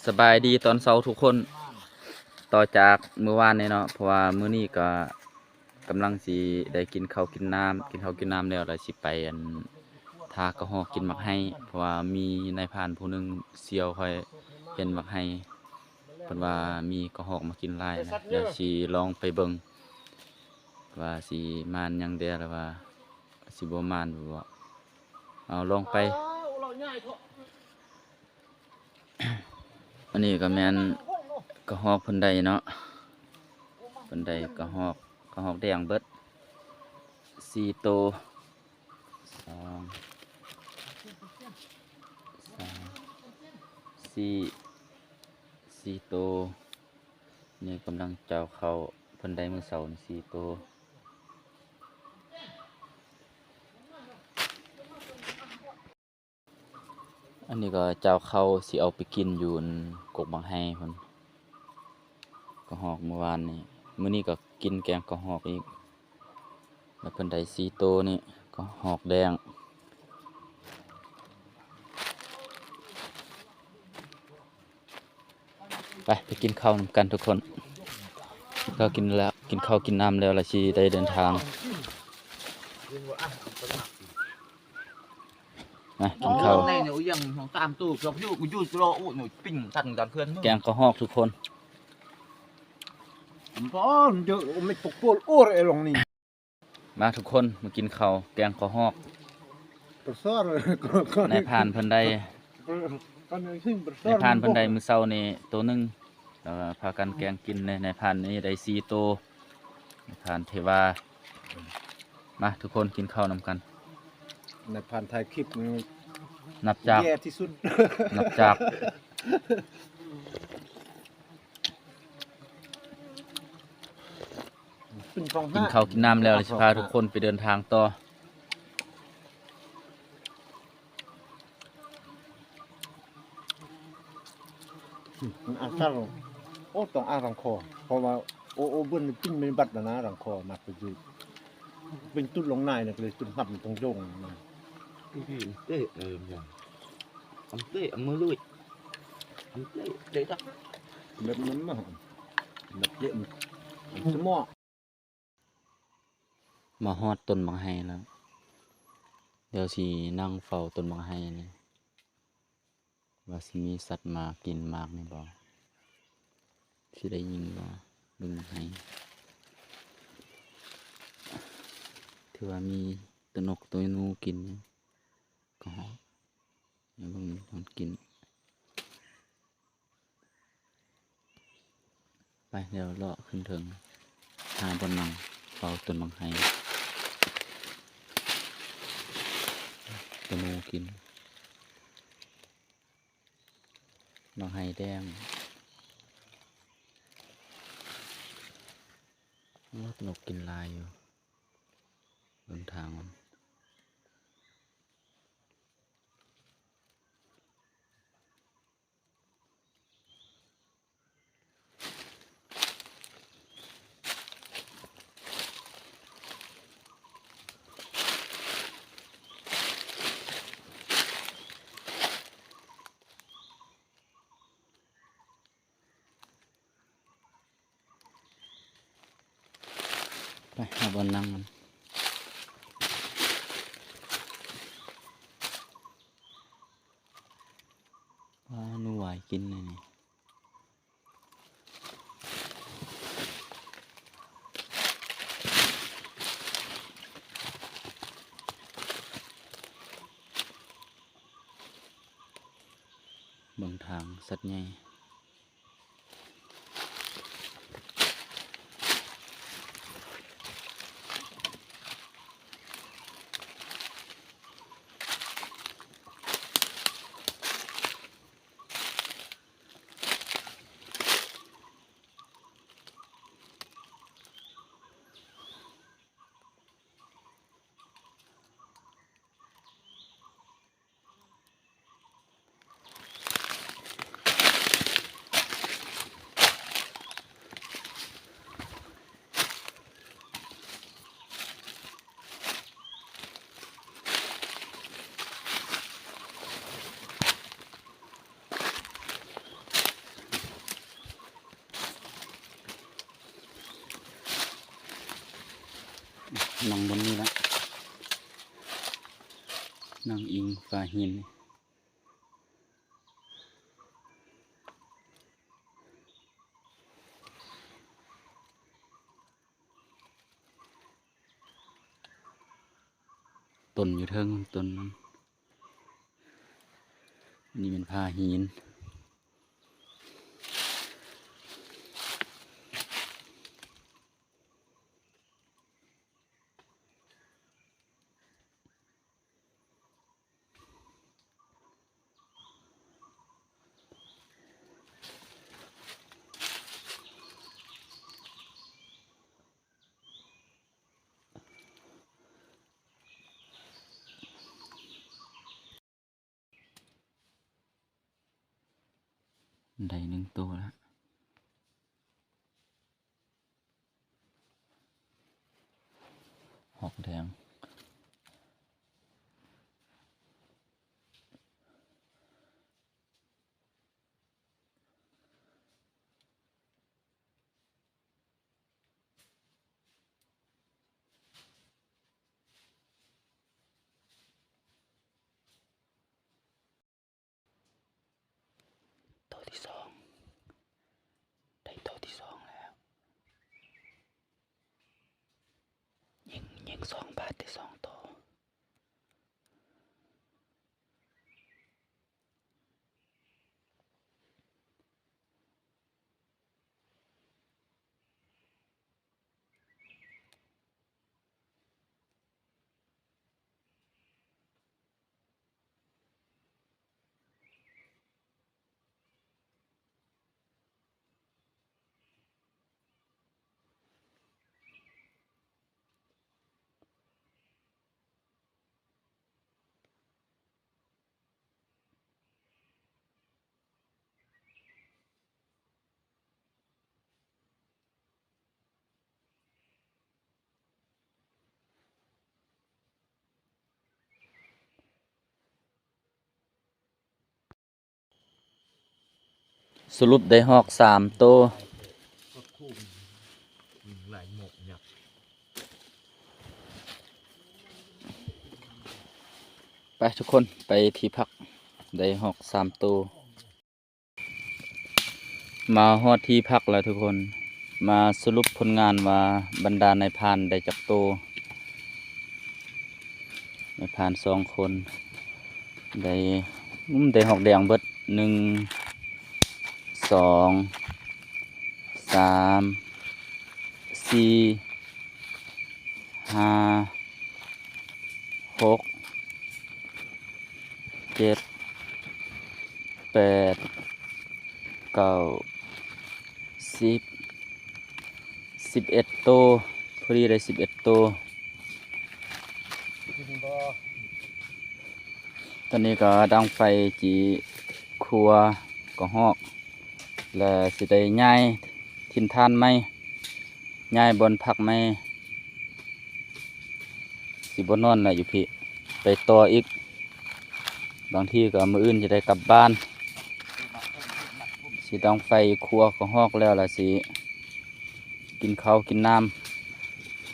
ສະບາຍດີຕອນເຊົ້າທຸກຄົນ. ຕໍ່ຈາກມື້ວານນີ້ເນາະ ເພາະວ່າມື້ນີ້ກໍກຳລັງຊິໄດ້ກິນເຂົ້າກິນນ້ຳ, ກິນເຂົ້າກິນນ້ຳແລ້ວ ແລ້ວຊິໄປ ອັນ ຖ້າກະຮອກກິນໝາກໄຮ ເພາະວ່າມີນາຍພານຜູ້ໜຶ່ງສ່ຽວຂ້ອຍເຫັນໝາກໄຮ ເພິ່ນວ່າມີກະຮອກມາກິນຫຼາຍນະ. ດຽວຊິລອງໄປເບິ່ງວ່າຊິໝານຫຍັງແດ່ ຫຼືວ່າຊິບໍ່ໝານບໍ່. ເອົາ ລອງໄປ. ອັນນີ້ກໍແມ່ນກະຮອກເພິ່ນໄດ້ເນາະ, ເພິ່ນໄດ້ກະຮອກ, ກະຮອກແດງເບິດສີ່ໂຕ. ສອງ ສາມ ສີ່ ສີ່ໂຕ. ນີ້ກຳລັງເຈົ້າເຂົ້າ, ເພິ່ນໄດ້ມື້ເຊົ້ານີ້ສີ່ໂຕ. ອັນນີ້ກໍເຈົ້າເຂົ້າຊິເອົາໄປກິນຢູ່ ອັນ ກົກບັກໄຮພຸ້ນ, ກະຮອກມື້ວານນີ້. ມື້ນີ້ກໍກິນແກງກະຮອກອີກ. ແລ້ວເພິ່ນໄດ້ສີ່ໂຕນີ້ ກະຮອກແດງ. ໄປ ໄປກິນເຂົ້ານຳກັນທຸກຄົນ. ເຂົ້າກິນແລ້ວ ກິນເຂົ້າກິນນ້ຳແລ້ວ ແລ້ວຊິໄດ້ເດີນທາງ. ມາກິນເຂົ້າ. ແກງກະຮອກທຸກຄົນ. ມາທຸກຄົນ ມາກິນເຂົ້າແກງກະຮອກ. ນາຍພານເພິ່ນໄດ້ ນາຍພານເພິ່ນໄດ້ມື້ເຊົ້ານີ້ໂຕໜຶ່ງ ແລ້ວກໍພາກັນແກງກິນ. ນາຍພານນີ້ໄດ້ສີ່ໂຕ, ນາຍພານເທວາ. ມາທຸກຄົນກິນເຂົ້ານຳກັນ. ນາຍພານຖ່າຍຄລິບນີ້ ນັບຈາກ ແຍ່ທີ່ສຸດ ນັບຈາກ ກິນເຂົ້າກິນນ້ຳແລ້ວ ແລ້ວຊິພາທຸກຄົນໄປເດີນທາງຕໍ່. ອືມ ມັນອາສັງ ໂອ້ ຕ້ອງອາສັງຄໍ ເພາະວ່າ ໂອ້ ໂອ້ ເບິ່ນປິງແມ່ນບັດນະ ສັງຄໍມັກໄປຢູ່ ເປັນຕຸດລົງໃນນະ ກໍເລີຍຕຸດຮັບຕົງໂຢງນະ. ເຕະ ເອີ ມັນເຕະ ເອົາມືລຸຍ ເຕະ ເຕະ ແບບນັ້ນມາ ແບບເຕະ ສະໝໍ. ມາຮອດຕົ້ນບັກໄຮແລ້ວ, ດຽວຊິນັ່ງເຝົ້າຕົ້ນບັກໄຮນີ້ ວ່າຊິມີສັດມາກິນໝາກນີ້ບໍ່, ຊິໄດ້ຍິງບໍ່. ເບິ່ງບັກໄຮ ຖືວ່າມີໂຕນົກໂຕໜູກິນຢູ່ ກໍຮອດ. ເບິ່ງມັນກິນ. ໄປ ດຽວເລາະຂຶ້ນເທິງ ຫາບ່ອນນັ່ງເຝົ້າຕົ້ນບັກໄຮ ໂຕໜູກິນ ບັກໄຮແດງ. ໂອ້ ນົກກິນຫຼາຍຢູ່ ເບິ່ງທາງມັນ. ໄປຫາບ່ອນນັ່ງມັນ. ປາ ໜູຫວາຍກິນເລີຍນີ້. ເບິ່ງທາງສັດໃຫຍ່. ເ ນັ່ງບົນນີ້ລະ ນັ່ງອີງຝາຫີນ. ຕົ້ນຢູ່ເທິງ ຕົ້ນມັນ ນີ້ແມ່ນຜາຫີນ. ໄດ້ໜຶ່ງໂຕລະ ຮອກແດງ. ໂຕທີສອງ ໄດ້ໂຕທີສອງແລ້ວ ຍິງ ຍິງສອງບາດໄດ້ສອງໂຕ. ສະຫຼຸບໄດ້ຮອກສາມໂຕ. ໄປທຸກຄົນ ໄປທີ່ພັກ ໄດ້ຮອກສາມໂຕ. ມາຮອດທີ່ພັກແລ້ວທຸກຄົນ ມາສະຫຼຸບຜົນງານວ່າບັນດານາຍພານໄດ້ຈັກໂຕ. ນາຍພານສອງຄົນ ໄດ້ ອືມ ໄດ້ຮອກແດງເບິດ ໜຶ່ງ ສອງ ສາມ ສີ່ ຫ້າ ຫົກ ເຈັດ ແປດ ເກົ້າ ສິບ ສິບເອັດໂຕ ພໍດີໄດ້ສິບເອັດໂຕ. ຕອນນີ້ກໍດັງໄຟຈີ່ຄົວກະຮອກ ແລະ ຊິໄດ້ຍ້າຍຖິ່ນຖານໃໝ່ ຍ້າຍບ່ອນພັກໃໝ່. ຊິບໍ່ນອນລະຢູ່ພີ້ ໄປຕໍ່ອີກ ບາງທີກໍມື້ອື່ນຈະໄດ້ກັບບ້ານ. ຊິດັງໄຟຄົວກະຮອກແລ້ວລະຊິກິນເຂົ້າກິນນ້ຳ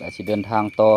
ລະຊິເດີນທາງຕໍ່.